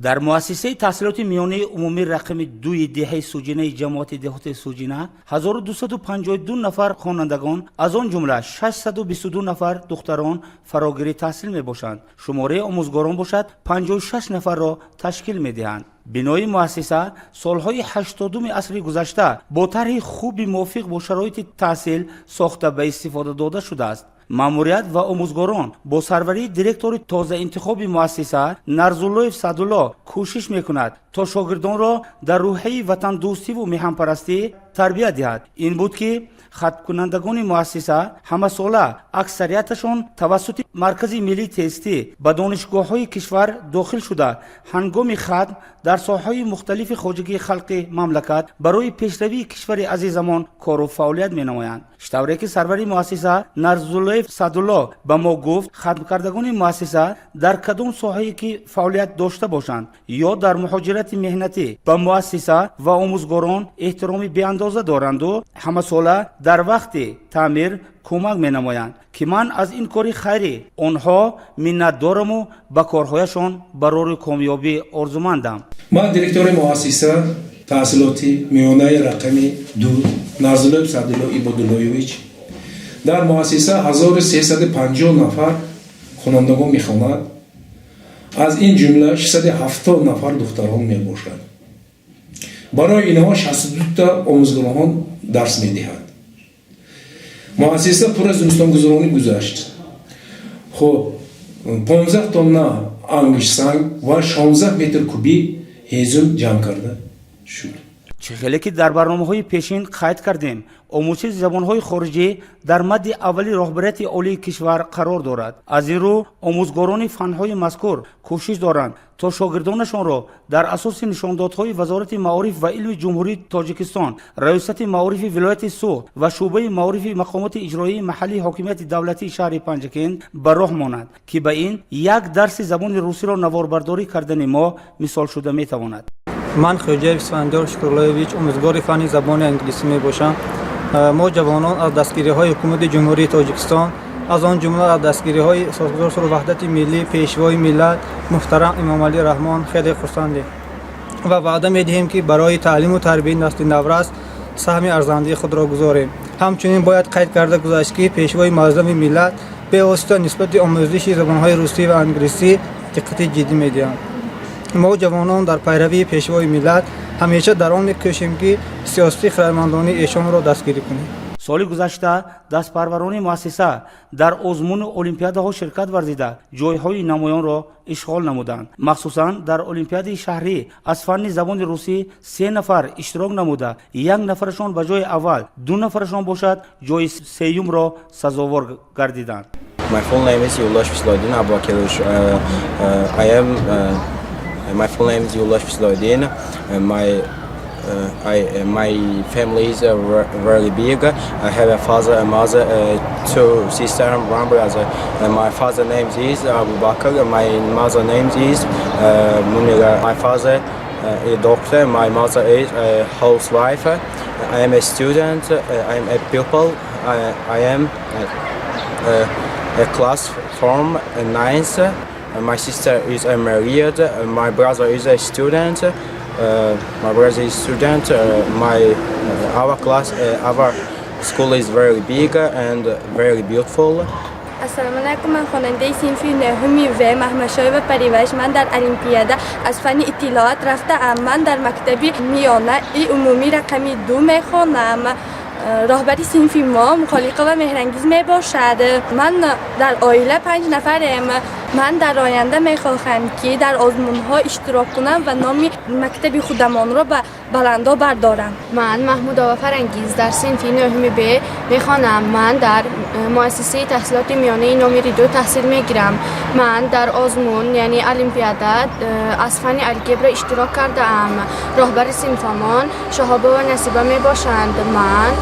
Дар муассисаи таҳсилоти миёнаи умумии рақами дуи деҳаи Суҷинаи ҷамоати деҳоти Суҷина 1252 нафар хонандагон, аз он ҷумла 622 нафар духтарон фарогири таҳсил мебошанд. Шумораи омӯзгорон бошад, 56 нафарро ташкил медиҳанд. Бинои муассиса солҳои 80-уми асри гузашта бо тарҳи хуби мувофиқ бо шароити таҳсил сохта, ба истифода дода шудааст. Маъмурият ва омӯзгорон бо сарварии директори тозаинтихоби муассиса Нарзуллоев Саъдулло кӯшиш мекунад, то шогирдонро дар рӯҳияи ватандӯстиву меҳанпарастӣ тарбия диҳад. Ин буд, ки хатмкунандагони муассиса ҳамасола аксарияташон тавассути Маркази миллии тестӣ ба донишгоҳҳои кишвар дохил шуда, ҳангоми хатм дар соҳаҳои мухталифи хоҷагии халқи мамлакат барои пешравии кишвари азизамон кору фаъолият менамоянд. Тавре ки сарвари муассиса Нарзуллоев Саъдулло ба мо гуфт, хатмкардагони муассиса дар кадом соҳае ки фаъолият дошта бошанд ё дар муҳоҷирати меҳнатӣ, ба муассиса ва омӯзгорон эҳтироми беандоза доранду ҳамасола дар вақти таъмир кӯмак менамоянд, ки ман аз ин кори хайри онҳо миннатдораму ба корҳояшон барори комёбӣ орзумандам. Ман директори муассиса таҳсилоти миёнаи рақами 2 Нарзуллоев Саъдулло Ибодуллоевич. Дар муассиса 1350 нафар хонандагон мехонад, аз ин ҷумла 670 нафар духтарон мебошад. Барои инҳо 62та омӯзгорон дарс медиҳад. Муассиса пурра зимистонгузаронӣ гузашт. Хуб, 15 тонна ангиштсанг ва 16 метр кубӣ ҳезум ҷамъ карда шуд. Чӣ хеле ки дар барномаҳои пешин қайд кардем, омӯзиши забонҳои хориҷӣ дар мадди аввали роҳбарияти олии кишвар қарор дорад. Аз ин рӯ омӯзгорони фанҳои мазкур кӯшиш доранд, то шогирдонашонро дар асоси нишондодҳои Вазорати маориф ва илми Ҷумҳурии Тоҷикистон, Раёсати маорифи вилояти Суғд ва шӯъбаи маорифи мақомоти иҷроии маҳаллии ҳокимияти давлатии шаҳри Панҷакент ба роҳ монанд, ки ба ин як дарси забони русиро наворбардорӣ кардани мо мисол шуда метавонад. Ман Хоҷаев Исфандиёр Шукруллоевич, омӯзгори фанни забони англисӣ мебошам. Мо ҷавонон аз дастгириҳои Ҳукумати Ҷумҳурии Тоҷикистон, аз он ҷумла аз дастгириҳои Созгузори сулҳу ваҳдати миллӣ, Пешвои миллат муҳтарам Эмомалӣ Раҳмон хеле хурсандем ва ваъда медиҳем, ки барои таълиму тарбияи насли наврас саҳми арзандаи худро гузорем. Ҳамчунин бояд қайд карда гузашт, ки Пешвои муаззами миллат бевосита нисбати омӯзиши забонҳои русӣ ва англисӣ диққати ҷиддӣ медиҳанд. Мо ҷавонон дар пайравии Пешвои миллат ҳамеша дар он мекӯшем, ки сиёсати хирадмандонаи эшонро дастгирӣ кунем. Соли гузашта дастпарварони муассиса дар озмуну олимпиадаҳо ширкат варзида, ҷойҳои намоёнро ишғол намуданд. Махсусан дар олимпиадаи шаҳрӣ аз фанни забони русӣ се нафар иштирок намуда, як нафарашон ба ҷои аввал, ду нафарашон бошад, ҷои сеюмро сазовор гардиданд. My full name is Yulash Fislodin Abakilovich. I am my full name is Yulash Fislodin. My family is very big. I have a father, a mother, two sisters, and one brother. My father name is Abu Bakr. My mother name is Munira. My father is a doctor. My mother is a housewife. I am a student. I am a pupil. I am a class form ninth. My sister is a married. My brother is a student. My brother is student. My our class, our school is very big and very beautiful. Ассалому алайкум, ман хонандаи синфи нӯҳуми В Маҳмадшоева Париваш. Ман дар олимпиада аз фанни иттилоот рафтаам. Ман дар мактаби миёнаи умумӣ рақами 2 мехонам. Роҳбари синфи мо Мухолиқова Меҳрангиз мебошад. Ман дар оила панҷ нафарем. Ман дар оянда мехоҳам, ки дар озмунҳо иштирок кунам ва номи мактаби худамонро ба баландо бардорам. Ман Маҳмудова Фарангиз, дар синфи нӯҳуми Б мехонам. Ман дар муассисаи таҳсилоти миёнаи номери 2 таҳсил мегирам. Ман дар озмун, яъне олимпиада аз фанни алгебра иштирок кардаам. Роҳбари синфамон Шоҳобова Насиба мебошанд. Ман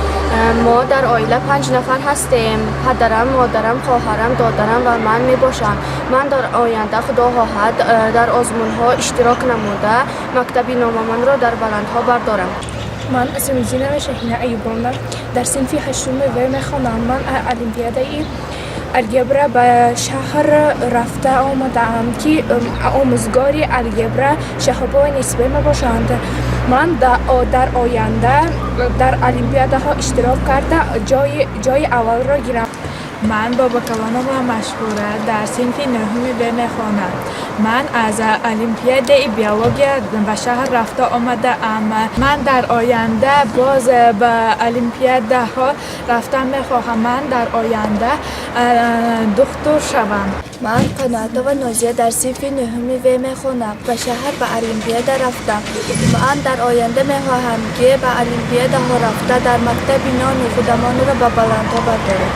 мо дар оила панҷ нафар ҳастем: падарам, модарам, хоҳарам, додарам ва ман мебошам. Ман дар оянда, Худо хоҳад, дар озмунҳо иштирок намуда, мактаби номамонро дар баландҳо бардорам. Ман Асамиддинова Шаҳина Аюбовна, дар синфи ҳаштуми В мехонам. Ман олимпиадаи Алгебра ба шаҳр рафта омадаам, ки омӯзгори алгебра Шаҳобова Нисибаи мебошанд. Ман дар оянда дар олимпиадаҳо иштирок карда, ҷои аввалро гирам. Ман Бобокалонова Машҳура, дар синфи нӯҳуми Б мехонам. Ман аз олимпиадаи биология ба шаҳр рафта омадаам. Ман дар оянда боз ба олимпиадаҳо рафтан мехоҳам. Ман дар оянда духтур шавам. Ман Қаноатова Нозия, дар синфи нӯҳуми В мехонам. Ба шаҳр ба олимпиада рафтам. Ман дар оянда мехоҳам, ки ба олимпиадаҳо рафта, дар мактаби номи худамонро ба баландҳо бардорем.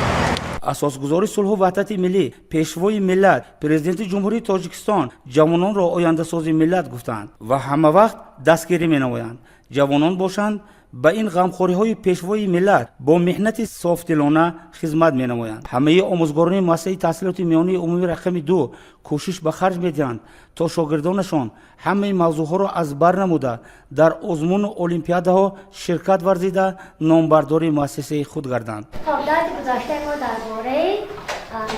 Асосгузори сулҳу ваҳдати миллӣ, Пешвои миллат, Президенти Ҷумҳурии Тоҷикистон ҷавононро ояндасози миллат гуфтанд ва ҳама вақт дастгирӣ менамоянд. Ҷавонон бошанд, ба ин ғамхориҳои Пешвои миллат бо меҳнати софдилона хизмат менамоянд. Ҳамаи омӯзгорони муассисаи таҳсилоти миёнаи умумии рақами 2 кӯшиш ба харҷ медиҳанд, то шогирдонашон ҳамаи мавзӯъҳоро аз бар намуда, дар озмуну олимпиадаҳо ширкат варзида, номбардори муассисаи худ гарданд. Хоб, дарси гузаштаи мо дар бораи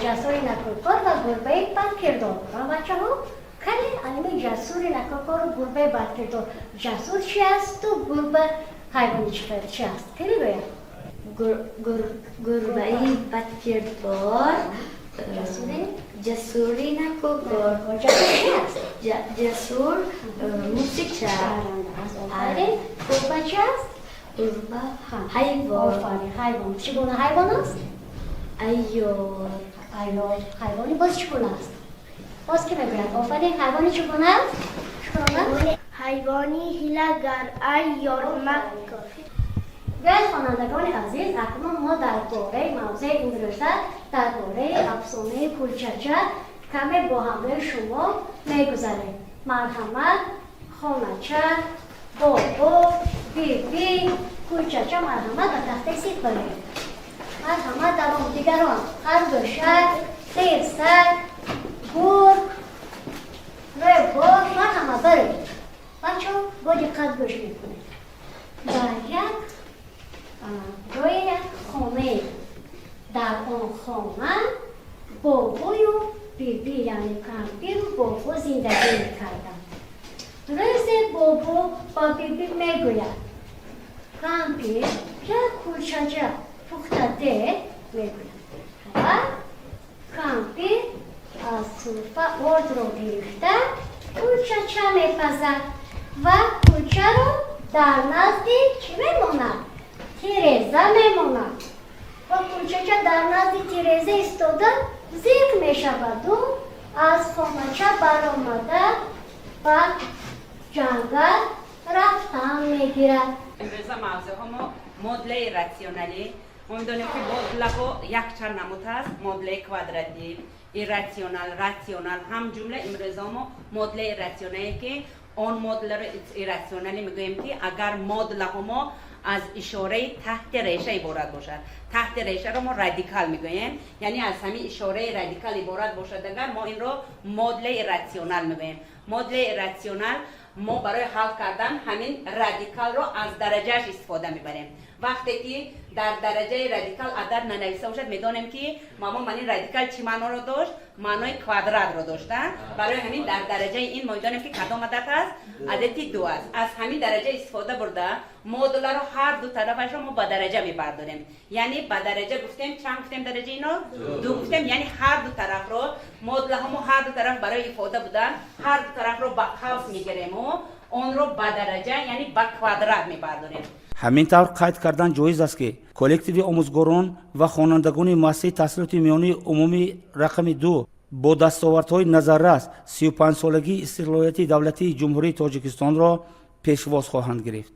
Ҷасури накӯкор ва гурбаи бадкирдор. Ва бачаҳо, кани аними Ҷасури накӯкору гурбаи бадкирдор, ҷасур чи асту гурба ҳайвони чи аст, ки мегӯяд? Гурбаи бадкирдор. Ҷасури? Ҷасури накӯкор. Ҷасур чи аст? Ҷасур мусиқча. Офарин. Гурба чи аст? Гурба ҳайвон. Офарин, ҳайвон. Чӣ гуна ҳайвон аст? Айёр. Айёр ҳайвони боз чӣ гуна аст? Боз ки мегӯяд? Офарин, ҳайвони чӣ гуна аст? Шукрона. Ҳайвони ҳилагар, айёр, маккор. Биёед, хонандагони азиз, акнун мо дар бораи мавзӯи имрӯза, дар бораи афсонаи Кулчача каме бо ҳамроҳи шумо мегузарем. Марҳамат, хонача, бобо, биби, Кулчача, марҳамат, ба тахтаи синф бароед. Марҳамат, давом, дигарон: харгӯшак, хирсак, гург, рӯбоҳ, марҳамат, бароед. Бачаҳо, бо диққат гӯш мекунед. Дар як ҷои як хонае, дар он хона бобою биби, яъне кампиру бобо зиндагӣ мекарданд. Рӯзе бобо ба биби мегӯяд: «Кампир, як кулчача пухта де», мегӯяд. Ва кампир аз суфа ордро гирифта, кулчача мепазад ва кулчаро дар назди чӣ мемонад? Тиреза мемонад. Ва кулчача дар назди тиреза истода зиқ мешаваду аз хонача баромада, ба ҷангал рафтан мегирад. Имрӯза мавзӯъҳо мо модулаи ирратсионалӣ. Мо медонем, ки модулаҳо якчанд намуд ҳаст: модулаи квадратӣ, ирратсионал, ратсионал. Ҳам ҷумла имрӯза мо модулаи ирратсионале, ки он модуларо ирратсионалӣ мегӯем, ки агар модулаҳо мо аз ишораи таҳти реша иборат бошад. Таҳти решаро мо радикал мегӯем, яъне аз ҳамин ишораи радикал иборат бошад агар, мо инро модулаи ирратсионал мегӯем. Модулаи ирратсионал мо барои ҳал кардан ҳамин радикалро аз дараҷааш истифода мебарем. Вақте ки дар дараҷаи радикал адад нанависта бошад, медонем, ки мамо ман ин радикал чӣ маъноро дошт? Маънои квадратро дошта. Барои ҳамин дар дараҷаи ин мо медонем, ки кадом адад аст? Адади 2 аст. Аз ҳамин дараҷа истифода бурда, модуларо ҳар ду тарафашро мо ба дараҷа мебардорем. Яъне ба дараҷа гуфтем, чанд гуфтем дараҷа ино? 2 гуфтем. Яъне ҳар ду тарафро модулаҳо мо ҳар ду тараф барои ифода будан ҳар ду тарафро ба қавс мегирему онро ба дараҷа, яъне ба квадрат мебардорем. Ҳамин тавр, қайд кардан ҷоиз аст, ки коллективи омӯзгорон ва хонандагони муассисаи таҳсилоти миёнаи умумии рақами 2 бо дастовардҳои назаррас 35-солагии истиқлолияти давлатии Ҷумҳурии Тоҷикистонро пешвоз хоҳанд гирифт.